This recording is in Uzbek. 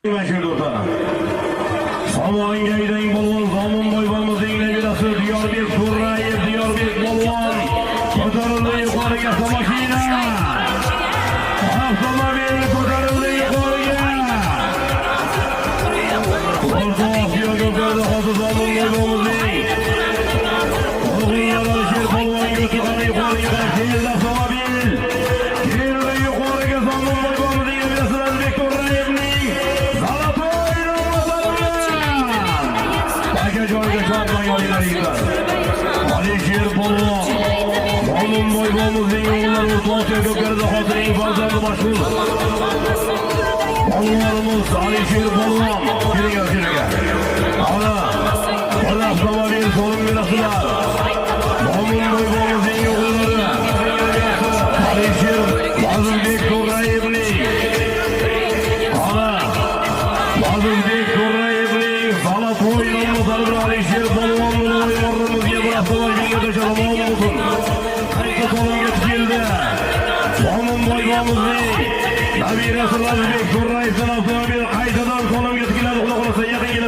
Mana shu yerda. Somonga haydang polvon, Zominboy bobomizning nabirasi Diyorbek To'rayev, Diyorbek polvon ko'tarildi yuqoriga avtomashina. Avtomobil ko'tarildi yuqoriga. O'rta Osiyo ko'karida hozir Zominboy bobomizning o'g'illari Alisher polvonga o'tirgan, yuqoriga qarab keldi avtomobil. Keldi yuqoriga Zominboy bobomizning nabirasi Lazizbek To'rayevning золотой bilan. Aka, joyiga chopmang, olinglar, yigitlar. Alisher polvon, Mo'minboy bobomizning o'g'illari, O'rta Osiyo ko'karida hozirning farzandi mashhur polvonimiz Alisher polvon. Keling, Alisher aka. Ana, bir avtomobil so'lim berasizlar. Mo'minboy bobomizning o'g'illari Alisher, Lazizbek To'rayevning, ana, Lazizbek To'rayevning золотой nomlari bilan Alisher polvon o'g'limizga bir avtomobilga tashalomon bo'lsin. Qayta solimga tikildi. Mo'minboy bobomizning nabirasi Lazizbek To'rayevdan avtomobil qaytadan solimga tikiladi. Xudo xohlasa, yaqin.